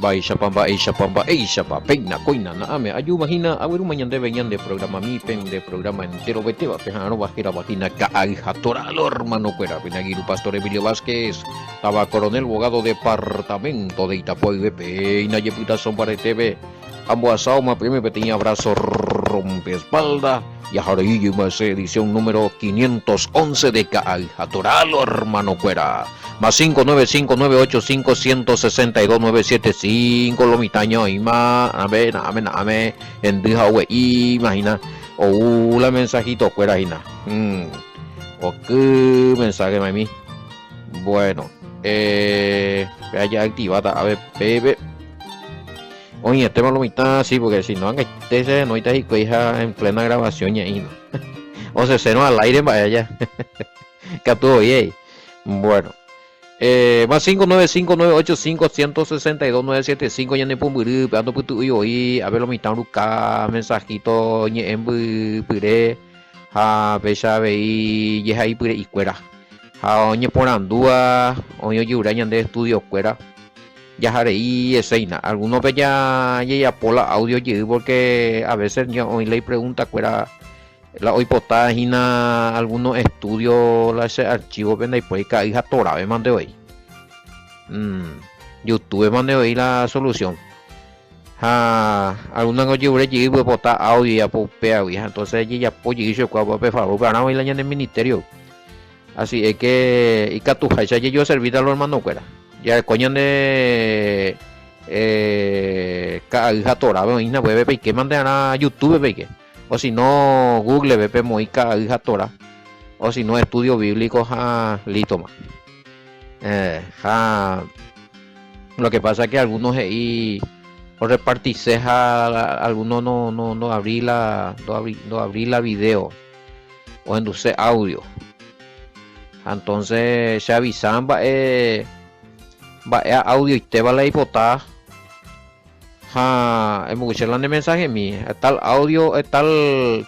Mba'éichapa, mba'éichapa, mba'éichapa, péina, kóina, na'áme, ajúma hína, aguerúma ñandéve ñande programami, pende programa enterovetéva peha'arõva hérava hína Ka'ay ha Toralo hermano-kuéra, Pinaguiru Pastor Emilio Vázquez, táva Coronel Bogado departamento de Itapúa yve, péina jepytaso mbaretépe, ambohasáoma peẽme peteĩ abrazo rompe espalda, jaharei jeyma hese edición número 511 de Ka'ay ha Toralo hermano-kuéra. Más 595 985 162 975 lo mitã ñaoĩma ame na'ame na'ame hendy ha ogue'íma hína ou la mensajito kuéra hína mm. Oky mensaje mami bueno eh, pe aja activáta ave pépe oĩetéma lo mitã sí porque si no angaite se renóita hikuái ha en plena grabación ñe'ẽ hína osesérõ al aire mba'e aja Katu oĩ ei. Bueno. Eh, más 595 985 162 975 ñane pumbyry, pe andopytu'úi voi, a ver lo mitã oruka mensajito ñe'ẽ mbypyre ha péicha avei jehaipyre'ikuéra. Ha oñeporandúva oĩ oje'ura ñande estudio-kuéra jaharei eséina. Alguno-pe ja jajapo la audio jey porque a veces oĩ la ipregunta-kuéra La oipota hína alguno estudio la che archivo-pe ndaipói ka'ay ha Torah-pe mante voi. Mm, YouTube mante voi la solución. Ha alguna ojevure jey oipota audio japo upévagui, ha entonces jejapo jey chupekuéra pe favor, upearã voi la ñane ministerio. Así es que ikatuháicha jejoservíta los hermano-kuéra. Jareko ñande eh, ka'ay ha Torah-pe oĩna web-pe peike mante arã YouTube-pe peike. O si no Google-pe pemoĩ ka'ay ha Torah, o si no estudio bíblico ha lítoma. Eh, ha lo que pasa que algunos he'i orepartise ha algunos no, no, no abrí la, no abrí, no abrí la video, ohenduse audio. Ha entonces che avisa mba'e mba'e audioitéva la aipota. Ha emboguiche la ne mensajemi, tal audio, tal,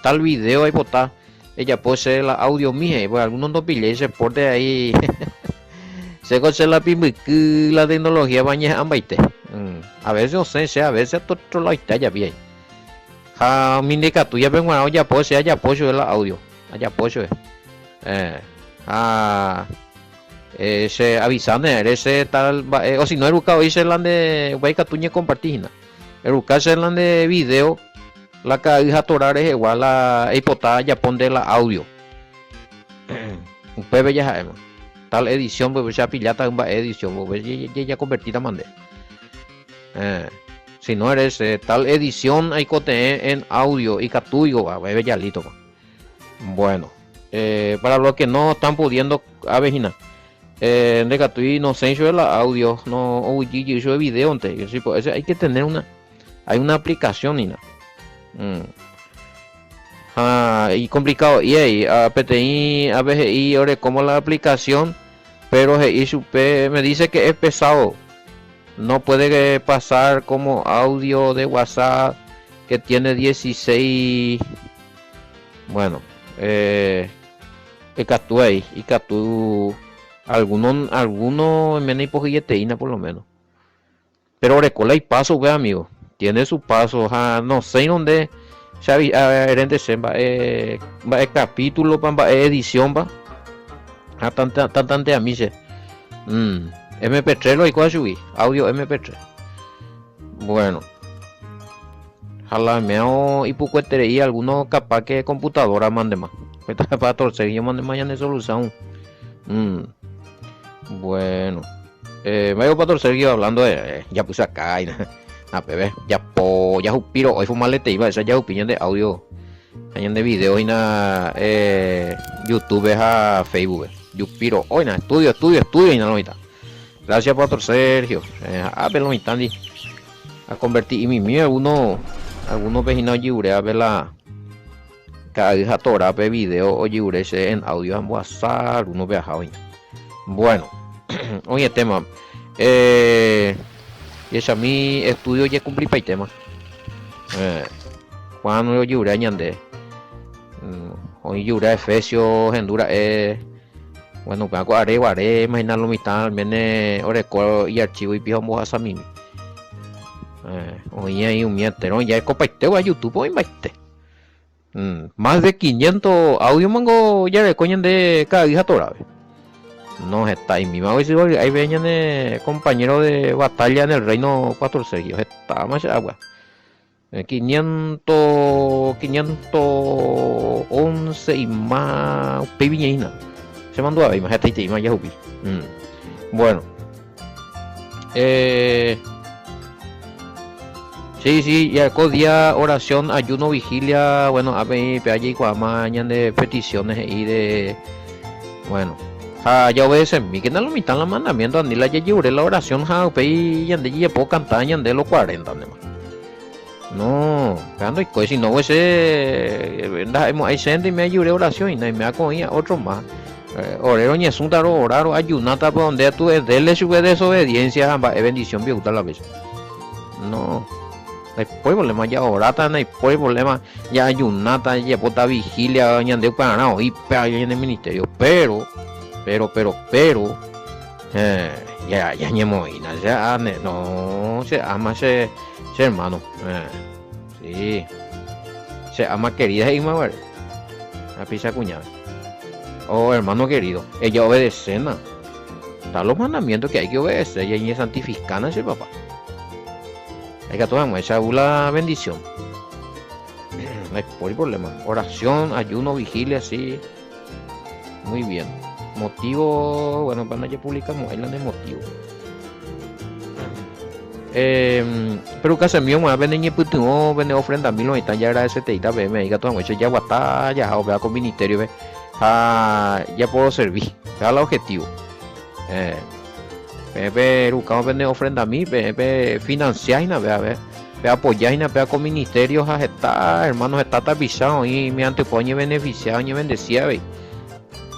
tal video aipota, ejapo che la audiomi he'i, porque alguno ndopillái che porte ahí. Che ko che la pimbyky la tecnología pa añeha'ãmbaite. Mm. A veces osẽ che, a veces atortrolaoite ajapi ahí. Ha umi ndaikatúi jape g̃uarã ojapo che ajapo chupe la audio, ajapo chupe. Eh, ha Eh, che avisáne ere che tal mba'e, o si no eruka voi che la nde, upéi ikatu ñekomparti hína. Eruka che la nde video, la ka'ay ha Torah rehegua la eipota ajapo nde la audio. Upépe jaha'éma. Tal edición pe che apilláta mba'e edición, upe jakonvertítama nde. Eh, si no ere che tal edición aikotevẽ en audio ikatúigova, upépe jalítoma. Bueno, eh, para los que no están pudiendo, a ver, hína, eh, ndekatúi nosẽi chupe la audio, no oguejy jey chupe videonte, sí, pues, ese hay que tener una, hay una aplicación hína. Mm. Ha, y complicado, y ahí, a peteĩ, a veces he'i orekóma la aplicación, pero he'i chupe, me dice que es pesado, no puede pasar como audio de WhatsApp que tiene 16 Bueno, eh, ikatu ahí, ikatu alguno, alguno mena ipohyeteína por lo menos. Pero oreko la ipaso upe amigo, tiene su paso, ha nosẽirõ nde che avi, erente che mba'e, mba'e capítulo pa, mba'e edición pa, ha tanta, tanteami che. Mm, MP3 lo oikóva chugui, audio MP3. Bueno. Ha la meao ipukueterei alguno capaz que computadora mandema. Para torcer yo mandema ñane solución. Mm. Bueno. Eh, me Pastor Sergio hablando de eh, ya puse acá y na pebe, ya po, ya jupiro hoy fumalete iba esa ya jupi ñande audio, ñande video y na eh, YouTube ha Facebook. Jupiro hoy na estudio, estudio, estudio y na lo mitad. Gracias Pastor Sergio. Eh, ah, pero lo mitad di. A convertir y mimi alguno alguno pe hína ojyure pe la ka'ay ha Torah pe video ojyure che en audio ambohasa alguno pe aha oĩna. Bueno, oĩetéma. Eh, jechami estudio ojekumplipaitéma. Eh, Juan ojyure ñande. Mm, oĩ jyure Efesio hendu ra'e Bueno, upéva ko are guare, imagina lo mitã al mene oreko iarchivo ipi ha ombohasamimi. Oĩ ahí umi entero ya ekopaitéva YouTube oĩmbaite. Más de 500 audio mango jareko ñande ka'ay ha torápe. No heta imíma oisyva ry'áipe ñane compañero de batalla en el reino Pastor Sergio. Hetáma che agua. 500, 511 ima upéi viñeína. Che mandu'avéima hetaiteíma jahupi. Bueno. Sí, sí, jareko día oración, ayuno, vigilia, bueno, ápe pe jaikuaáma ñande peticiones he'i de, bueno, ha jaobedesemíkena lo mitã la mandamiento, ani la jajeure la oración ha upéi ñande jajapo kanta ñande los 40 ndéma. No, péva ndoikói, sino huese ndaha'emo'ãi chénte ime ajure oración hína, ime ako'õi otro más. Ore roñesũta ro'ora, ro'ajunáta, pero nde tu edele chupe desobediencia ha mba'e bendición pe'úta la vez. No, ndaipóri problema ja'oráta, ndaipóri problema ja'ajunáta, jajapóta vigilia, ñande upearã oĩ péva ñane ministerio, pero, pero, pero, pero, eh, ya ñañemoĩna, ya, no, che ama, che, che hermano, eh, sí, che ama querida he'íma guare, apicha kuñáme. Oh, hermano querido, ella obedecena. Está los mandamientos que hay que obedecer y hay santificana che papá. Ikatu hag̃uáicha la bendición. No hay problema. Oración, ayuno, vigilia, sí. Muy bien. Motivo, bueno, para no publicamos ahí la de motivo. Eh, pero casi mío, me vene ñepytyvõ, vene ofrenda mil oĩta ja agradeceteita peẽme ikatu hag̃uáicha jaguata jaha upéva ko ministerio-pe ha japoroservi. Péva la objetivo. Eh, peẽ perukávo pene ofrendami, peẽ pe financia hína péva, pe pe apoya hína péva ko ministerio ha heta hermano, heta tapicha oĩ mediante upéva oñebeneficia, oñebendecia avei.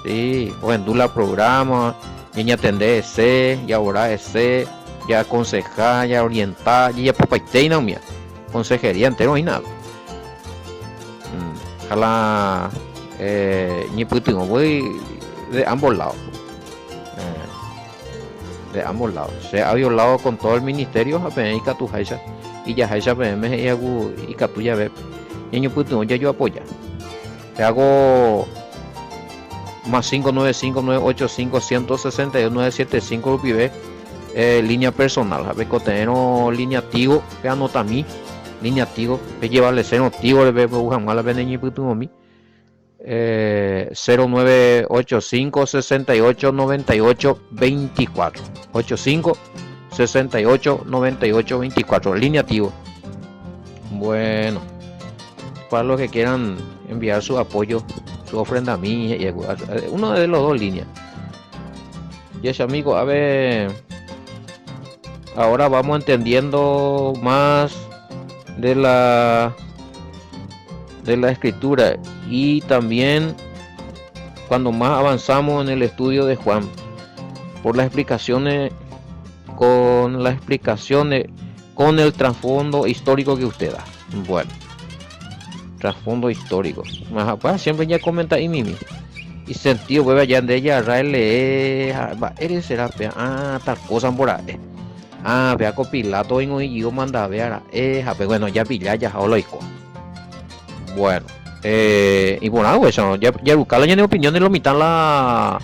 Sí, ohendu la programa, ñañatende hese, jaora hese, jaakonseha, jaorienta, jajapopaite hína umíva. Consejería entero oĩna. Ha la ñepytyvõ voi de ambos lados. De ambos lados. Che ha violado con todo el ministerio ha peẽ ikatuháicha, ijaháicha peẽme he'i hagu ikatu jave ñañopytyvõ jajoapoja. Te hago más 595 985 162 975 rupive eh, línea personal. Ha peikotevẽrõ línea Tigo, pe anotami línea Tigo, pejevalesérõ Tigo rehe pe'u hag̃ua la pene ñepytyvõmi. Eh, 0985 68 98 24 85 68 98 24 línea Tigo. Bueno, para los que quieran enviar su apoyo, su ofrenda a mí, uno de los dos líneas. Y ese amigo, a ver, ahora vamos entendiendo más de la de la escritura y también cuando más avanzamos en el estudio de Juan por las explicaciones con las explicaciones con el trasfondo histórico que usted da. Bueno, trasfondo histórico. Ajá, pues siempre ya comenta y mimi. Y sentido, pues allá de ella, lee, eres será, ah, tal cosa por ahí. Ah, vea con Pilato y yo manda a ver, eh, bueno, ya pilla, ya lo Bueno, eh, y bueno, pues, ya, ya buscar la opinión de lo mitad la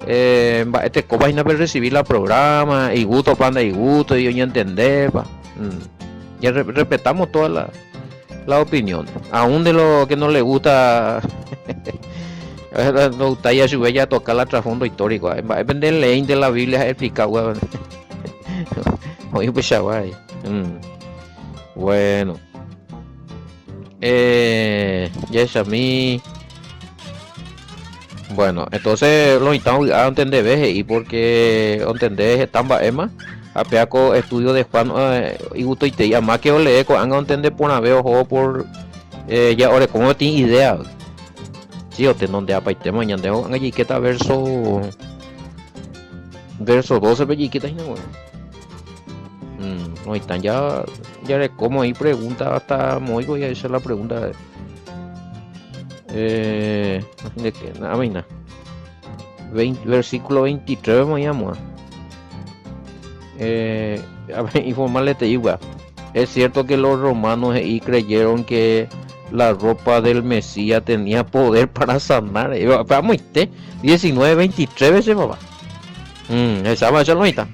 eh, mba'etekópa hína pe recibir la programa, igusto pa ndaigusto, y oñentendépa. Ya respetamos todas las la opiniones. Aún de lo que no le gusta, no gusta ya chupe ya tocar la trasfondo histórico. Mba'e pende léinte la Biblia explica Oĩ upeichagua. Bueno. Eh, jahechami. Bueno, entonces lo mitã ovy'a ontendeve he'i porque ontende heta mba'éma ha péa ko estudio de Juan eh, igustoitei amáke olee ko'ág̃a ontende porãve ohóvo por eh, ja orekóma peteĩ idea. Sí, otenondeapaitéma ñande ko'ág̃a jaikéta verso verso 12 pe jaikéta hína ko'ág̃a. Mm, lo mitã ja jarekóma oĩ pregunta hasta moõiko jahecha la pregunta. Eh, de qué, nada, vaina. 20, versículo 23 me llamo. Eh, a ver, informarle te igual. Es cierto que los romanos he'i creyeron que la ropa del Mesías tenía poder para sanar. Amoite, 19:23 veces, papá. Esa eso no está.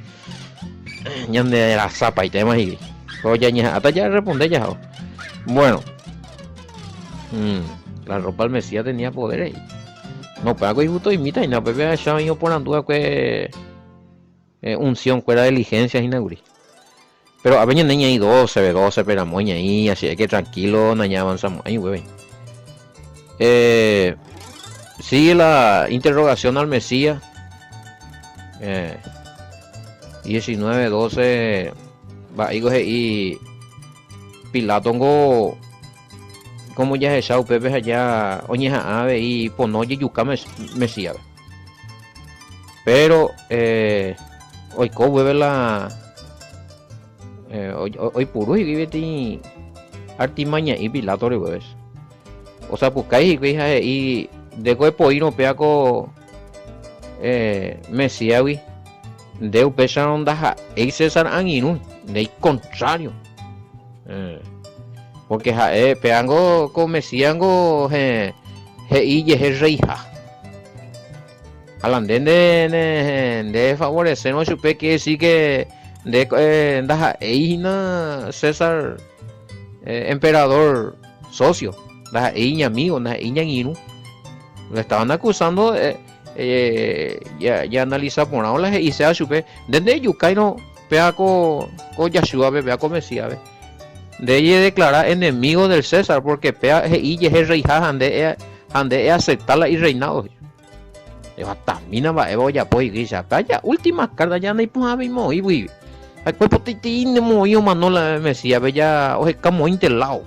Ñande rasapaitéma hígui. Oye, hasta ya responde ya. Bueno. La ropa del Mesías tenía poder ahí. No, pero algo justo imita y no, pero ya ido por andúa que unción fuera diligencia inauguri. Pero a veces niña ahí 12, 12, pero moña ahí, así que tranquilo, naña avanzamos ahí, güey. Sigue la interrogación al Mesías. 19, 12, va, y Pilato ngo como ya se sabe, Pepe allá, oñeja ave y pono yuca Mesías. Pero hoy co la hoy puro y vive artimaña y Pilato le ves. O sea, pues caí y de co poino peaco Mesías de upesa onda ja César angirú de contrario. Porque jae peango ko Mesías he he'i jehe reija. Alande de de favorecer no chupe que sí que de ndaha'éi hína César emperador socio, ndaha'éi iñamigo, ndaha'éi iñangirũ. Lo estaban acusando ya ya analiza porã la he'ise chupe ndende yukáirõ pea ko Yahshua pea ko Mesías de ella declara enemigo del César porque pea he'i jehe reija hande e aceptar la irreinado. Tamina mba'éva ojapo iglesia. Ya última carta ya naipuhãvéi gui. Después potiti moi omano la Mesías ya oheka moínte lado.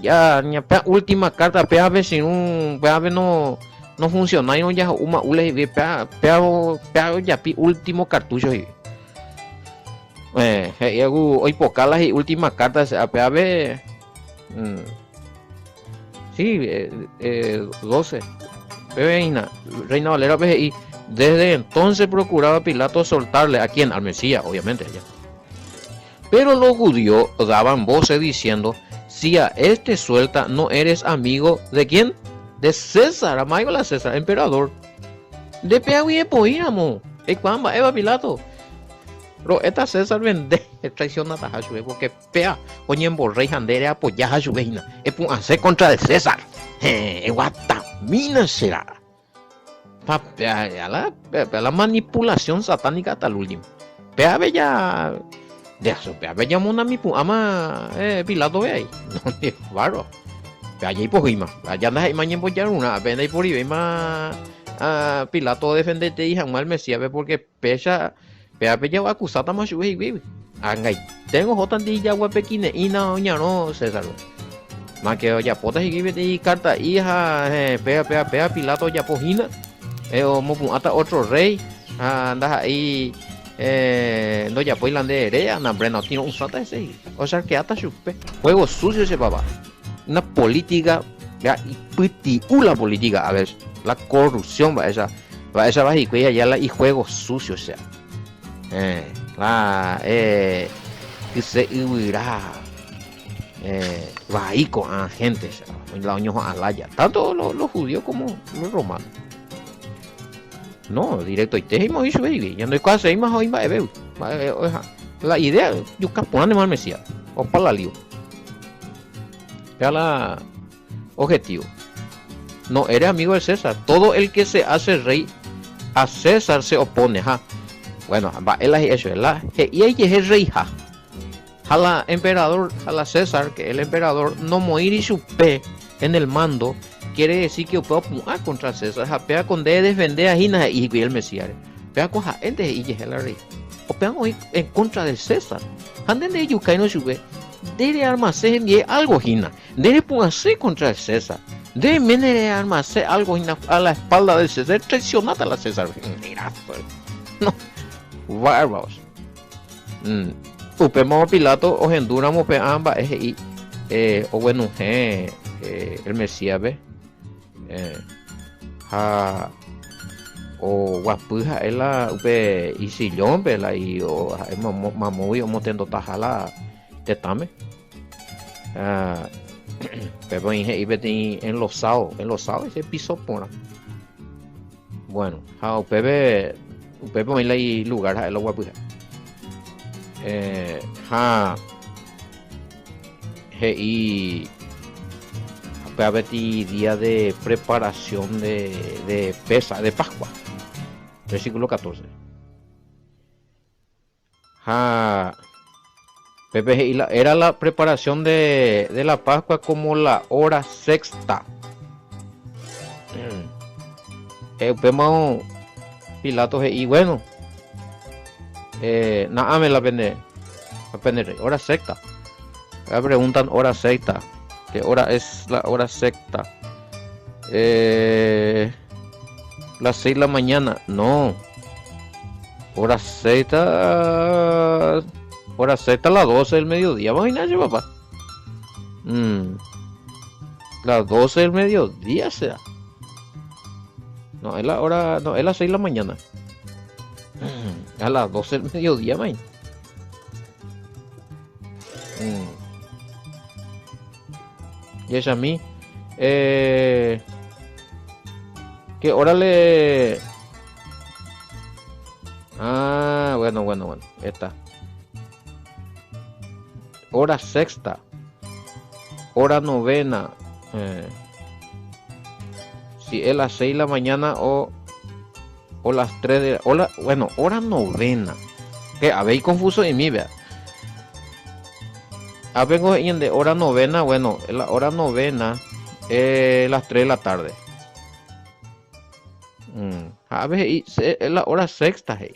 Ya ña última carta pea vecino pea no no funciona y no ya uma ule pea pea pea ya pi último cartucho y hoy poca las última carta pea ve sí 12 Reina, Reina Valera y desde entonces procuraba Pilato soltarle a quién, al Mesías, obviamente allá. Pero los judíos daban voces diciendo: si a este suelta, no eres amigo de quién? De César, amigo la César, emperador. De peagui poíramo. Eva Eva Pilato. Pero esta César vende traiciona a porque pea oñemborrey handere apoya a su veina. Es hacer contra el César. Guatamina será. Pa, la, la manipulación satánica hasta el último. Pea bella de eso, pea bella mona mi pu ama Pilato ve ahí. No, ni barro. Pea allí pojima. Allá anda ahí mañana ya una, apenas por ahí más a Pilato defendete y jamás el Mesías ve porque pesa pea bella acusata más sube y vive. Angay, tengo jotan di ya guapequine y no no César. Más que ya pota y y carta hija pea pea pea Pilato ya pojina. O mo hasta otro rey anda ahí no ya pues la de herea na brena tiene un sata ese. O sea que hasta chupe. Juego sucio ese papá. Una política ya y puti la política, a ver, la corrupción va esa va y ya la y juego sucio o sea. La que se huirá va ahí con gente, o sea, la oño alaya, tanto los judíos como los romanos. No, directo y te y su baby, ya no hay cosa más hoy va la idea, yo capone mal Mesías, o para la lío. Vea la objetivo. No eres amigo de César. Todo el que se hace rey a César se opone, ja. Bueno, va él es eso, la y ahí es el rey, ja. A la emperador, a la César, que el emperador no morir y su pe en el mando, quiere decir que puedo puar contra César, ja, pea con de defender a Gina y el Mesías. Pea con ja, ente y es el rey. O pea en contra del César. Anden de ellos no sube. Debe armarse en algo Gina. Debe ponerse contra el César. Debe menere armarse algo Gina a la espalda del César. Traicionar a la César. Mira, no. Bárbaros. Upemo Pilato o hendúramo pe amba y o bueno el Mesías ve ja. Oguapy ha'e la upe isillónpe la ha'e mamógui omotendotaha la tetãme. Pépe oĩ he'i peteĩ enlosado, enlosado ese piso porã. Bueno, ha upépe upépe oĩ la ilugar ha'e la oguapyha. Eh, ha he'i upéva peteĩ día de preparación de, de pesa, de Pascua. Versículo 14. Ha pépe he'i la, era la preparación de, de la Pascua como la hora sexta. Eh, upémarõ Pilato he'i, bueno, eh, na'ãme la pende, la pende rey, hora sexta. La preguntan hora sexta. ¿Qué hora es la hora sexta? Eh, las 6 de la mañana. No. Hora sexta. Hora sexta a las 12 del mediodía. Vamos a papá. Mm. Las 12 del mediodía sea. No, es la hora. No, es las 6 de la mañana. Mm. A las 12 del mediodía, man. Mm. Y es a mí. Eh, ¿Qué hora le.? Ah, bueno, bueno, bueno. Esta. Hora sexta. Hora novena. Eh, si es las 6 de la mañana o, o las 3 de la... bueno, hora novena. Que habéis confuso en mí, vea. Ah, vengo en de hora novena, bueno, la hora novena es las 3 de la tarde. Mm. A ver, es la hora sexta, hey.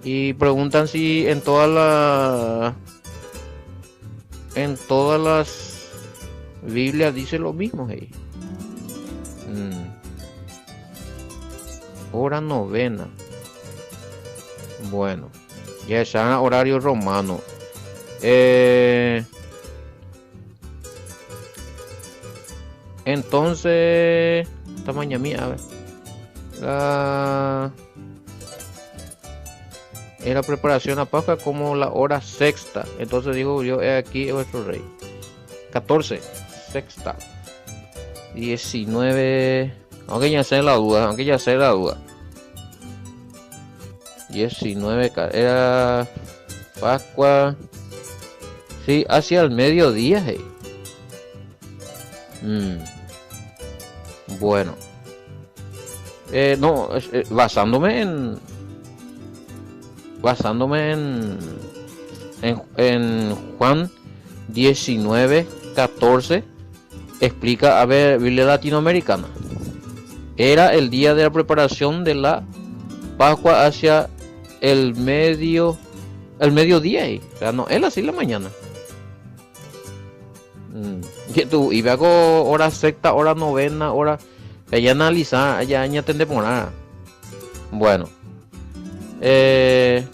Y preguntan si en todas las en todas las Biblias dice lo mismo, hey. Mm. Hora novena. Bueno, ya está horario romano. Eh, entonces, tamaño mía, a ver. La era preparación a Pascua como la hora sexta. Entonces digo yo, he aquí vuestro rey. 14, sexta. 19, aunque ya sé la duda, aunque ya sé la duda. 19, era Pascua. Sí, hacia el mediodía, hey. Mm. Bueno. Eh, no, eh, basándome en. Basándome en, en, en Juan 19, 14, explica, a ver, Biblia Latinoamericana. Era el día de la preparación de la Pascua hacia el medio, el mediodía, o sea, no, era así la mañana. Mm. Tú, y veo hora sexta, hora novena, hora. Ya analiza, ya añatende porã. Bueno. Eh,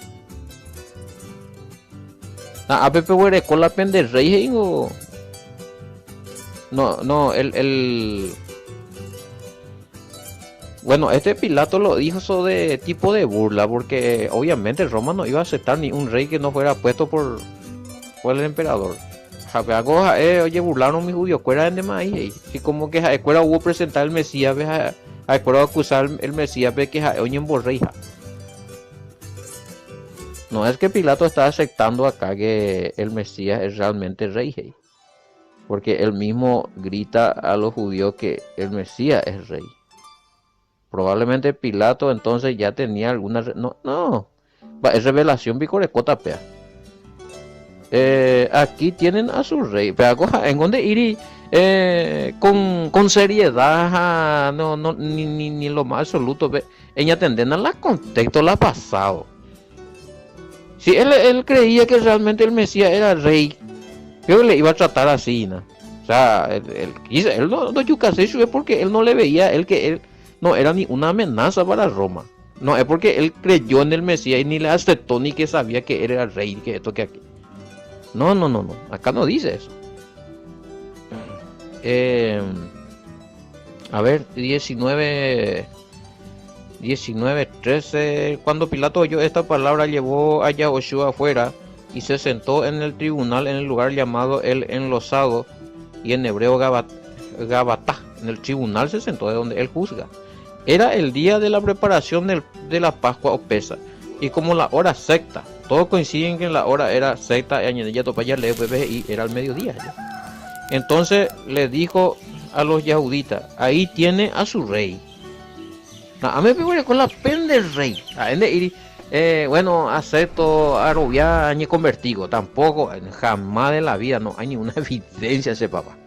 ápe peguereko la pende rey he'ingo. No, no, el, el... Bueno, este Pilato lo dijo eso de tipo de burla, porque obviamente Roma no iba a aceptar ni un rey que no fuera puesto por, por el emperador. Ha ha'e ojeburlaron umi judiokuéra ndema ahí he'i. Si como que ha'ekuéra hubo presentar el Mesías pe ha'ekuéra oacusar el Mesías pe que ha'e oñemborreiha. No es que Pilato está aceptando acá que el Mesías es realmente rey, he'i. Porque él mismo grita a los judíos que el Mesías es rey. Probablemente Pilato entonces ya tenía alguna... No, no. Es revelación piko orekóta péa. Eh, aquí tienen a su rey. Péa ko ha'éngo nde'íri eh, con, con seriedad ha no, no, ni, ni, ni lo más absoluto. Pe, eñatendéna la contexto la pasado. Si él, él creía que realmente el Mesías era rey, yo le iba a tratar así, ¿no? O sea, él, él, él no, no yucase porque él no le veía, él que él no era ni una amenaza para Roma. No, es porque él creyó en el Mesías y ni le aceptó ni que sabía que él era rey, que esto, que aquello. No, no, no, no. Acá no dice eso. Eh, A ver, 19, 19, 13. Cuando Pilato oyó esta palabra, llevó a Yahoshua afuera y se sentó en el tribunal en el lugar llamado el Enlosado y en hebreo Gabatá. En el tribunal se sentó de donde él juzga. Era el día de la preparación del, de la Pascua o Pesa. Y como la hora secta, todos coinciden que la hora era secta, y era el mediodía. Entonces le dijo a los yahuditas, ahí tiene a su rey. Na'áme peguereko la pende rey. Ha'e nde'íri, eh, bueno, acepto arovia añeconvertigo. Tampoco, jamás de la vida, no hay ninguna evidencia ese papá.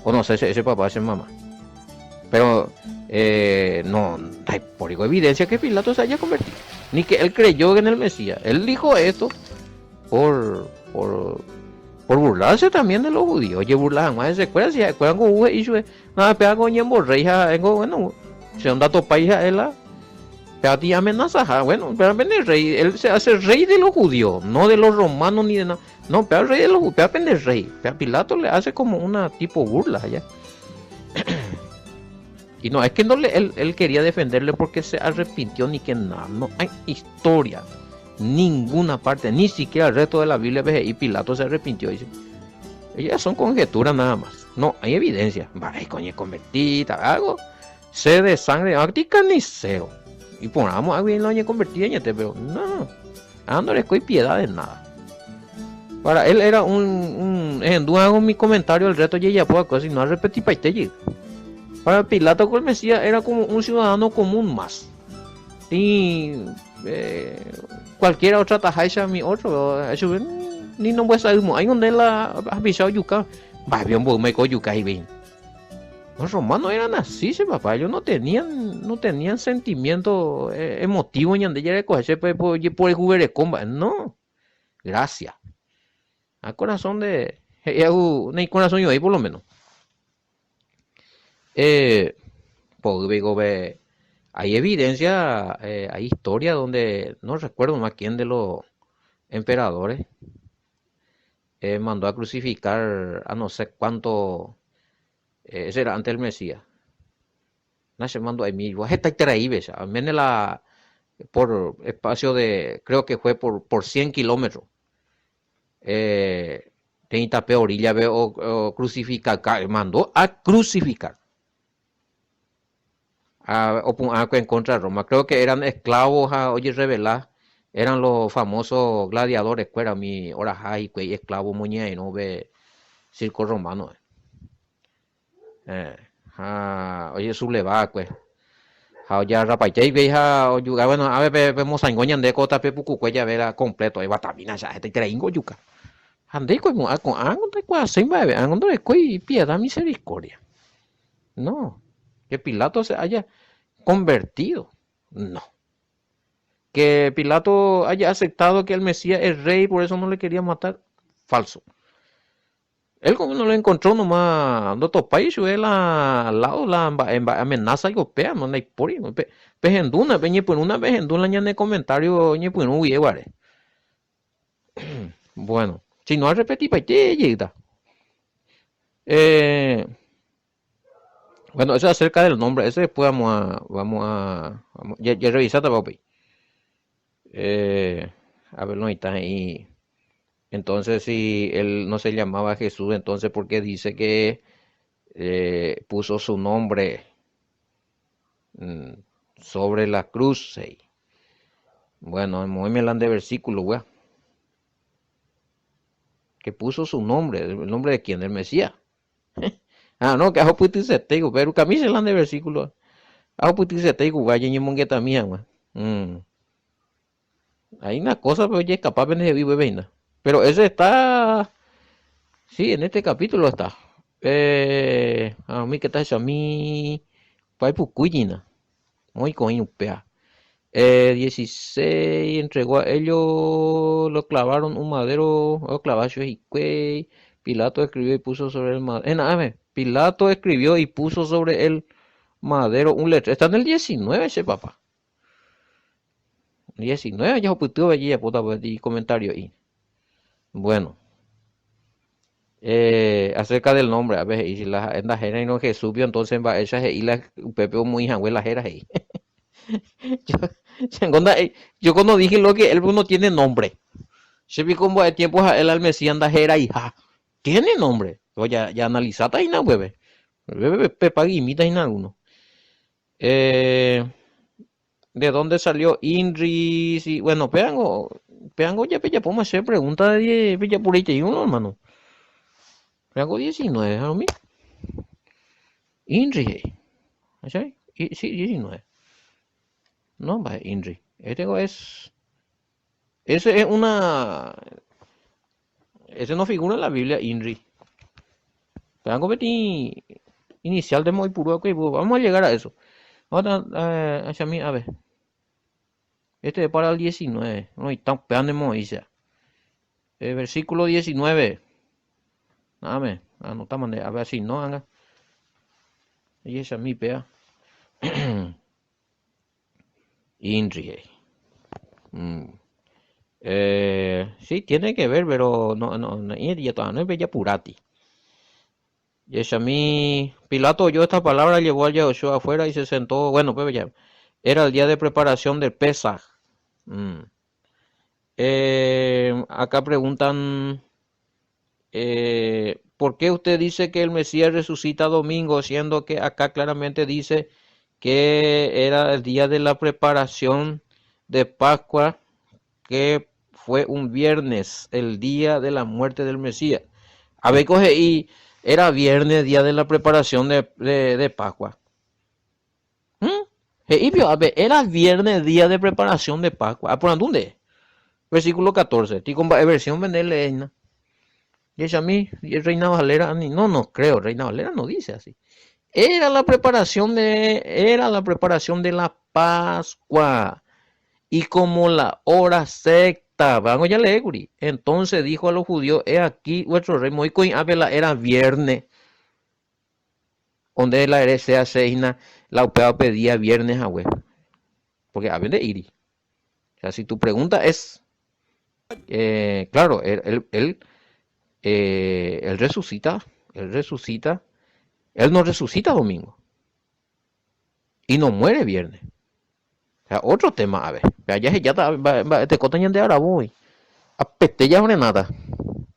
O no sé, ese papá, ese mamá. Pero eh, no hay por evidencia que Pilato se haya convertido. Ni que él creyó en el Mesías. Él dijo esto por, por, por burlarse también de los judíos. Oye, burlar hag̃ua hesekuéra, si ha'ekuéra ngo ou he'i chupe, nada, péva ko oñemborréi ha ha'éngo, bueno, che ndatopái ha'e la péva tĩ amenazaha. Bueno, péva pende rey, él se hace rey de los judíos, no de los romanos ni de nada. No, péva rey de los péva pende rey. Péva Pilato le hace como una tipo burla allá. Y no, es que no le, él, él quería defenderle porque se arrepintió ni que nada. No hay historia, ninguna parte, ni siquiera el resto de la Biblia y Pilato se arrepintió. Dice. Ellas son conjeturas nada más. No hay evidencia. Vale, coño, convertida, algo. Sed de sangre, carnicero. Y pongamos algo en la convertida, pero no. No le piedad de nada. Para él era un, un en hago mi comentario el resto ya puedo cosa y no repetir paite Para Pilato con el Mesías era como un ciudadano común más. Y eh, cualquiera otra tajaisa mi otro, eso ni no voy a saber, hay donde la avisado yuca, va bien me yuca y bien. Los romanos eran así, sí, papá. Ellos no tenían, no tenían sentimiento eh, emotivo ni ande por por el No. Gracias. A corazón de. Ni corazón yo ahí por lo menos. Eh, pues digo, ve, hay evidencia, eh, hay historia donde, no recuerdo más quién de los emperadores eh, mandó a crucificar a no sé cuánto, eh, ese era antes del Mesías. No se mandó a mí, la por espacio de, creo que fue por, por 100 kilómetros. Eh, tape orilla o, o crucificar, mandó a crucificar a, en contra de Roma. Creo que eran esclavos a oye revelar, eran los famosos gladiadores, cuera mi oraha hikuái esclavo moñeairõ pe circo romano. Eh, ha ojesubleva'ekue ha ojarrapaite hikuái ha ojuka, bueno, ave pe pe mosaingo ñande ko tape pukukue jave la completo, eguatamína che hetaitereíngo ojuka. Ha ndéiko oimo'ã ko'ág̃a ndaikuaaséi mba'eve, ág̃a ndorekói piedad misericordia. No, que Pilato se haya convertido, no. Que Pilato haya aceptado que el Mesías es rey, por eso no le quería matar, falso. Él como no lo encontró nomás, ndotopái chupe la lado la mba'e mba'e amenaza ipopéa, no ndaipóri. Pe, pehendúna, peñepyrũna pehendu la ñane comentario ñepyrũ guie guare. Bueno, si no arrepetipaite jeýta. Eh, bueno, eso acerca del nombre, ese después vamos a, vamos a, vamos, ya, ya revisate, papi. Eh, a ver, no está ahí. Entonces, si él no se llamaba Jesús, entonces, ¿por qué dice que eh, puso su nombre mm, sobre la cruz? Bueno, muy de versículo, weá. Que puso su nombre, ¿el nombre de quién? Del Mesías. Ah, no, que ahupytysetéiko, pero camisa de versículo. Ahupytysetéiko, guaya ñemongetamía, weá. Mm. Hay una cosa, pero ya capaz de vive Pero ese está. Sí, en este capítulo está. Eh, a mí, ¿qué tal eso? A mí. Paipukuyina. Muy coño, upea. Eh, 16 entregó a ellos, lo clavaron un madero, o clavacho y Pilato escribió y puso sobre el madero. Eh, Pilato escribió y puso sobre el madero un letrero. Está en el 19 ese papá. 19, ya puta y comentario ahí. Bueno. Eh, acerca del nombre, ápe he'i si la ha'e ndahérairõ Jesús-pe, entonces mba'éicha he'i la upépe omoĩ hague la héra he'i. Yo, chéngo nda'éi, yo cuando dije lo que él no tiene nombre. Che piko mba'e tiempo ha'e la el Mesías ndaheraiha. Tiene nombre. Ja, ja analizáta hína upépe. Upépe pepaguimíta hína alguno. Eh, ¿De dónde salió Inri? Si, bueno, péango, péango ya pejapóma che pregunta de pejapureitei uno, hermano. Péango 19, ha umi. Inri he'i. ¿Cachai? Sí, 19. No, mba'e Inri. Este es Ese es una Ese no figura en la Biblia, Inri. Péango peteĩ inicial de oipuru va'ekue Vamos a llegar a eso. Vamos a, a, a, a ver. Este es para el 19. No, está upéva ndemoĩcha. El versículo 19. Dame, anotama nde, a ver si no, anga. Ejechami péa. Inri he'i. Mm. Eh, sí, tiene que ver, pero no, no, no, pe japurati. Jechami, Pilato oyó esta palabra, llevó al Yahushua afuera y se sentó, bueno, pues ya, era el día de preparación del Pesaj. Mm. Eh, acá preguntan, eh, ¿por qué usted dice que el Mesías resucita domingo, siendo que acá claramente dice que era el día de la preparación de Pascua, que fue un viernes, el día de la muerte del Mesías? A ver, coge y era viernes, día de la preparación de, de, Pascua. ¿Mm? A ver, era viernes, día de preparación de Pascua. Ah, ¿por dónde? Versículo 14. Estoy con versión venderle Y a mí, Reina Valera, no, no creo, Reina Valera no dice así. Era la preparación de, era la preparación de la Pascua. Y como la hora sexta, vamos ya leer, guri. Entonces dijo a los judíos, he aquí vuestro rey. Moy era viernes. Donde la heresia seina, la upea pedía viernes a web. Porque a de iri. O sea, si tu pregunta es, eh, claro, él, él, él, eh, él resucita, él resucita, él no resucita domingo. Y no muere viernes. O sea, otro tema, a ver. Ya ya te contan de ahora voy. Apete ya nada.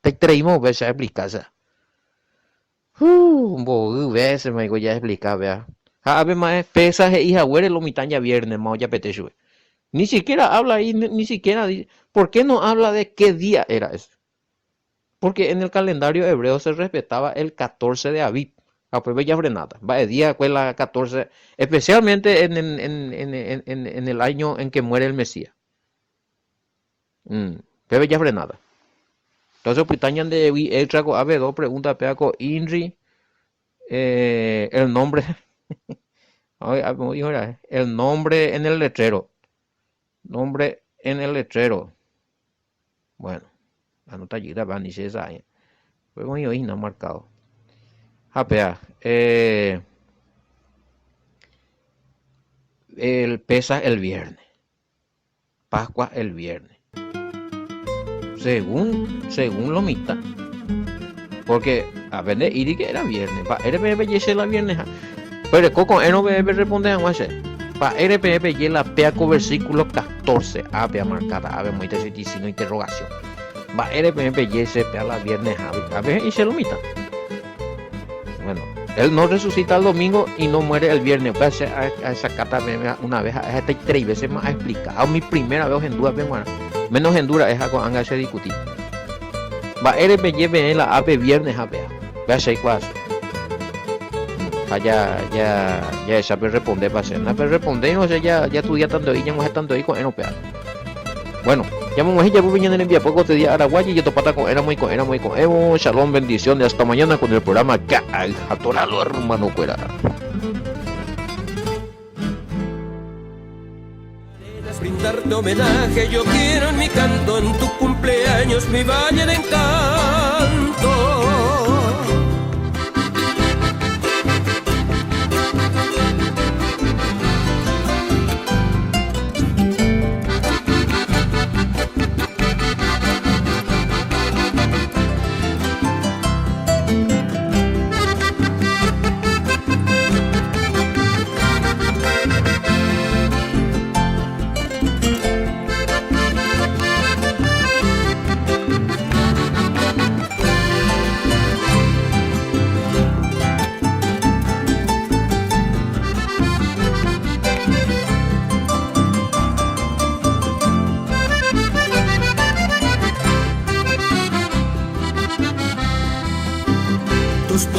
Te traímos ves a explicar. Mbovy veces me digo ya explicar, vea. Ha ave más pesa he'i haguére lo mitã ya viernes ma ojapete chupe. Ni siquiera habla ahí, ni siquiera dice. ¿Por qué no habla de qué día era ese? Porque en el calendario hebreo se respetaba el 14 de Aviv. Ah, pues bella frenata. Va de día, la 14, especialmente en, en, en, en, el año en que muere el Mesías. Mm, bella frenata. Entonces, pitañan de extra a dos preguntas, peaco Inri, eh, el nombre, el nombre en el letrero. Nombre en el letrero. Bueno, anota allí, va, ni se esa. Pues hoy no marcado. Japea, eh, el pesa el viernes. Pascua el viernes. Según, según lo mitad. Porque a ver, iri que era viernes. Pa RPP la viernes. Pero coco no bebe responde a Pa RPP la peaco versículo 14. A pea marcada. A ver, muy signo interrogación. Va RPP se pea la viernes. A ver, y se lo mitad. Bueno, él no resucita el domingo y no muere el viernes. Voy a, a esa cata una vez, a esta tres veces más explicado. Mi primera vez en duda, menos en dura es a anga se discutir. Va RPY la AP viernes a vea. Vea seis cuatro. Ya, ya, ya esa responde para hacer. No responde, no sé, ya, ya tu día tanto ahí, ya no tanto ahí con eno Bueno, ya me ya voy en envía poco te día Araguay y yo topata con era muy con era muy con Evo, shalom, bendiciones, hasta mañana con el programa Atoralo hermano cuera. Brindarte homenaje, yo quiero en mi canto, en tu cumpleaños, mi valle de encanto.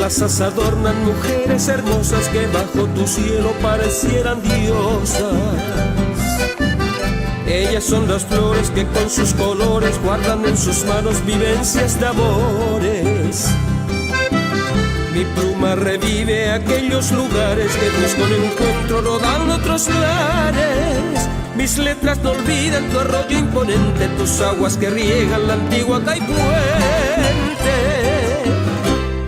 plazas adornan mujeres hermosas que bajo tu cielo parecieran diosas. Ellas son las flores que con sus colores guardan en sus manos vivencias de amores. Mi pluma revive aquellos lugares que busco un encuentro rodando otros lares. Mis letras no olvidan tu arroyo imponente, tus aguas que riegan la antigua Caipuente.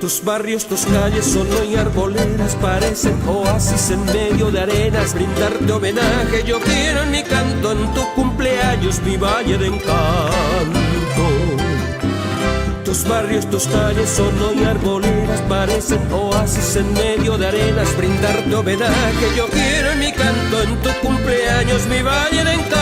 Tus barrios, tus calles son hoy arboledas, parecen oasis en medio de arenas. Brindarte homenaje yo quiero en mi canto, en tu cumpleaños, mi valle de encanto. Tus barrios, tus calles son hoy arboledas, parecen oasis en medio de arenas. Brindarte homenaje yo quiero en mi canto, en tu cumpleaños, mi valle de encanto.